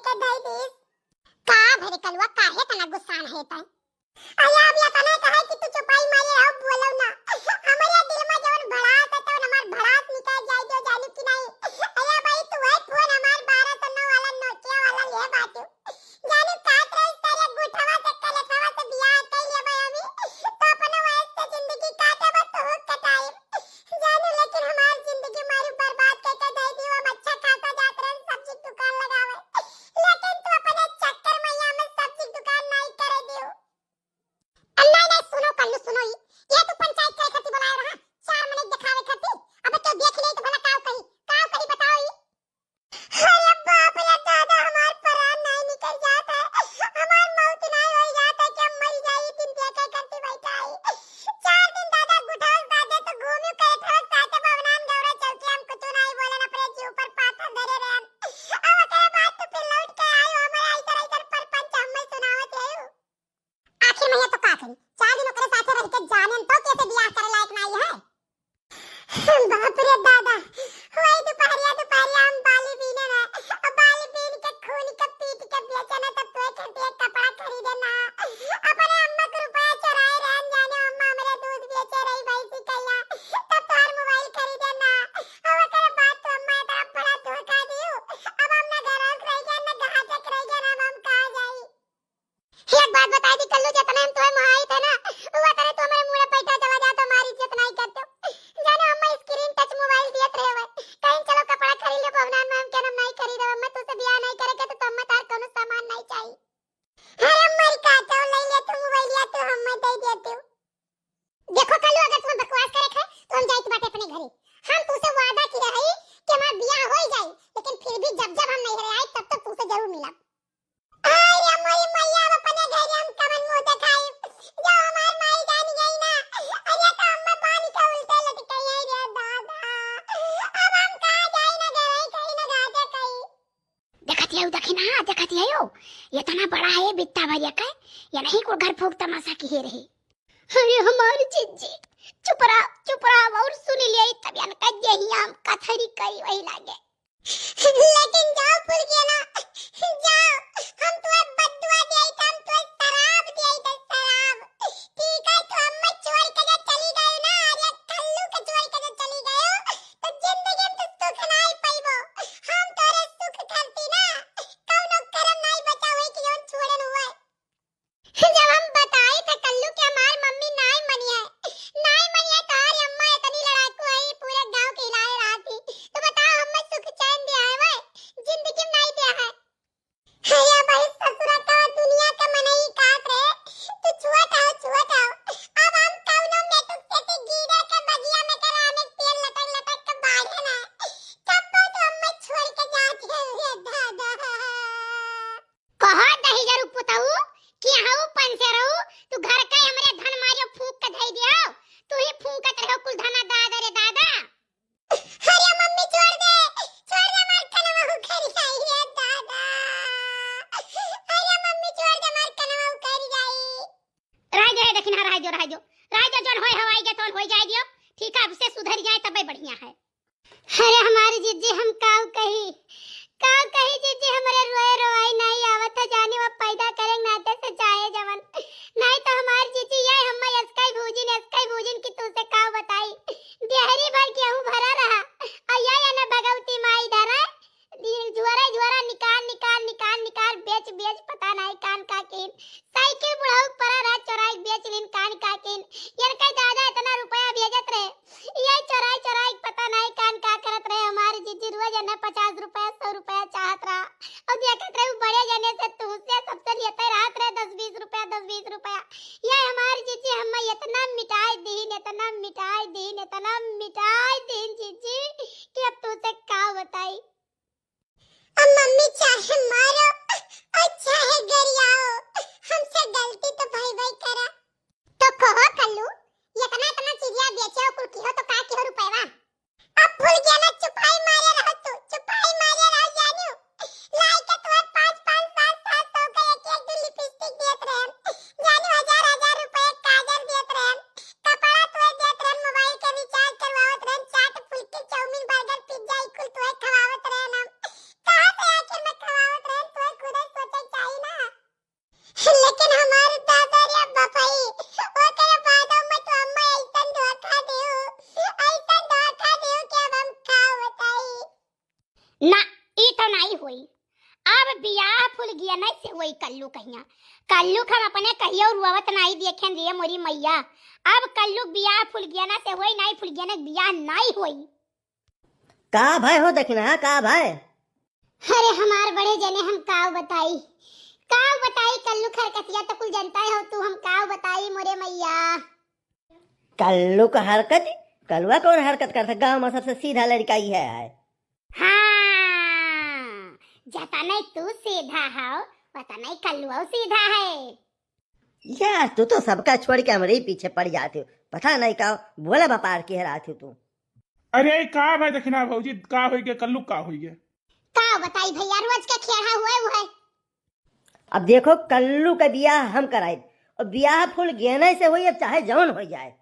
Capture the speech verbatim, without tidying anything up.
के धई दीस। का भरे कलुआ, काहे तना गुस्सान है तै? अरे अब या तना कहे कि तू चुपाई मारे रहो, बोलो ना। हमरे दिल में जवन भड़ास है, तवन हमार भड़ास निकल जाए दो, जानू कि नहीं? अरे भाई, तू है फोन हमार बारह सौ नौ वाला, Nokia वाला ले बाटू। जानू काट रही तेरे गुठवा से, कलेठवा से बियाह कर लेबे हमी। तो अपने वयस से जिंदगी काटे बस तो हुक कटाई। जानू लेकिन हमार जिंदगी मारू बर्बाद करके दे दी। हम अच्छा खासा जात रहन सब्जी दुकान लगावे, लेकिन तू अपने चक्कर में यहाँ में सब्जी दुकान नहीं करे दियो। अ, नहीं, नहीं, सुनो कल्लू, सुनो, ई, ये तू पंचायत करे खातिर बुलाए रहा, चार मिनट दिखावे खातिर। अब तो देख ले तो भला काव कही, काव कही बताओ ई। अरे बाप रे दादा, हमार प्राण नहीं निकल जात है, हमार मौत नहीं हो जात है कि हम मर जाई, दिन देखे करती बैठा है। चार दिन दादा गुठास दादे तो घूमी करे ठोस साथे भवनान गौरा चौकी, हम कुछ नहीं बोलन, अपने जीव पर पाथर धरे रहन। अब ओकरे बाद तो फिर लौट के आयो, हमारे ऐसा ऐसा परपंच हमें सुनावत है। आखिर में ये तो का करी, चार दिन ओकरे साथे रह के जानेन तो कैसे बियाह करे लायक नाई है। बाप रे दादा, वही दुपहरिया दुपहरिया हम बाली बीने ना, और बाली बीन के खून के पीट के बेचे ना, तब तो एक एक कपड़ा खरीदे ना, अपने अम्मा के रुपया चुराए रहन जाने, अम्मा हमरे दूध बेचे रही भैंसी कहिया, तब तोहर मोबाइल खरीदे ना, और ओकरे बाद तो अम्मा इतना बड़ा धोखा दियो, अब हम ना घर रह गया ना घाटे रह गया ना, अब हम कहाँ जाई? एक बात बताई दी कल्लू, जितना हम तोहे मोहाई थे ना, वो तने तू हमारे मुंह पे बैठा चला जा, तो हमारी इज्जत नहीं करते। जाने हम screen touch mobile दियत रहे हुए, कहीं चलो कपड़ा खरीद ले, भवनान में हम कहना नहीं खरीदो, मैं तुझसे ब्याह नहीं करे के, तो हम तार कोनो सामान नहीं चाहिए। अरे मर का तो ले ले तू मोबाइल या तो हम दे देते। देखो कल्लू, अगर तुम्हें बकवास करे है तो हम जाइत बाटे अपने घरे। हम तुझसे वादा किया है कि हमार ब्याह हो ही जाए, लेकिन फिर भी जब जब हम नहीं रहे आए तब तब तुझसे जरूर मिलब। अरे मोरी मैया, अब अपने घर हम कवन मुंह दिखाई, जो हमार माई जान गई ना। अरे तो अम्मा पानी के उल्टे लटकाई है रे दादा। अब हम कहाँ जाई ना घर है कहीं ना घाटे कहीं। देखत यू देखी ना, देखत यू, इतना बड़ा है बित्ता भरिया के, ये नहीं को घर फूक तमाशा की हे रही। अरे हमार जिज्जी, चुप रहा, चुप रहा और सुन लिया, तब यान का यही हम कथरी करी वही लागे। लेकिन जाओ फुलगेना, जाओ, हम तुम्हें बद्दुआ दिया था, हम तुम्हें शराब दिया था, शराब। ठीक है, तो हम मैं छोड़ के जो चली गई ना, अरे कल्लू के छोड़ के जो चली गई हो, तो जिंदगी में तो सुख नहीं पाइबो। हम तोरे सुख खाती ना, कौनो करम नहीं बचा हुए कि जौन छोड़न हुए। जब हम बताई था कल्लू के हमार मम्मी नाई मनी है, नाई मनी है, तोहार अम्मा इतनी लड़ाकू है, पूरे गांव के हिलाए रहा थी। तो बताओ, हमें सुख चैन दिया है वह? जिंदगी में नहीं दिया है। अरे भाई ससुरा का दुनिया का मनई काट रे, तू छुअत आओ, छुअत आओ। अब हम कौनो मेटुक से ती गिरे के बगिया में के राने पेड़ लटक लटक के बाढ़े ना। तब तो हमें छोड़ के जाती है रे दादा। कहो दहिजरू पुतऊ कि हऊ पंसेरऊ, तू घर के हमरे धन मारियो फूंक के धई दियो, तू ही फूंकत रहो कुल धना दादा रे दादा। अरे मम्मी छोड़ दे, छोड़ दे, हमार कनवा उखड़ जाई रे दादा। अरे मम्मी छोड़ दे, हमार कनवा उखड़ जाई। रह दे, देखी ना, रह दो, रह दो, रह दो, जौन होए हवाई के तौन होई जाए दियो, ठीक है, अब से सुधर जाए तबे बढ़िया है। अरे हमारी जिज्जी, हम काऊ कही, काऊ कही जिज्जी, हमरे रोए रोवाई नहीं आवत है, जाने वो पैदा करे नाते से चाहे जवन, नहीं तो हमारी जिज्जी ये हम यसकई भूजिन, यसकई भूजिन की तुझसे काऊ बताई, डेहरी भर गेहूं भरा रहा, और ये, ये ना भगवती माई धरा, झोरा, झोरा निकाल, निकाल, निकाल, निकाल, बेच, बेच, पता नहीं कान का किन। साइकिल बुढ़ऊ परा रहा, चोराई बेच लिन कान का किन। इनका दादा इतना रुपया भेजत रहे, ये चोराई, चोराई पता नहीं कान का करत रहे। हमारी जिज्जी रोज है ना पचास रुपया, सौ रुपया चाहत रहा। और देखत रहे, वो बड़े जने से तुझसे सबसे लेते रहत रहे दस बीस रुपया, दस बीस रुपया। ये हमारी जिज्जी हमें इतना मिटाई दीन, इतना मिटाई दीन, इतना मिटाई दीन जिज्जी कि अब तुझसे का बताई। अब मम्मी चाहे मारो और चाहे गरियाओ, हमसे गलती तो भई भई करा। तो कहो कल्लू, इतना इतना चीजिया बेचे हो कुल किहो तो का किहो रुपयवा? अब फुलगेना चुपाई मारे रहो तू, चुपाई मारे रहो जानू। ना, ई तो नाई होई। अब बियाह फुलगियना से होई कल्लू कहिया। कल्लू क हम अपने कहियो रुआवत नाई देखेन रे मोरी मैया। अब कल्लू क बियाह फुलगियना से होई नाई, फुलगियना क बियाह नाई होई। का भय हो दखिना, का भय? अरे हमार बड़े जने, हम काव बताई, काव बताई, कल्लू क हरकतिया तो कुल जनता हो तू, हम काव बताई मोरे मैया। कल्लू क हरकत? कलुआ कौन हरकत करत है? गाँव में सबसे सीधा लड़िका ई है, है। हाँ, जतने तू सीधा हो, वतने कल्लुआ सीधा है। यार, तू तो सबका छोड़ के हमरे ही पीछे पड़ जाती हो। पता नहीं का बोला बपार की हराती हो तू। अरे का भाई दखिना भौजी, का होई गे, कल्लू का होई गे? का बताई भैया, रोज के खेड़ा हुए हुए। अब देखो, कल्लू का बियाह हम कराई, और बियाह फुलगियना से होई, अब चाहे जौन हो जाए।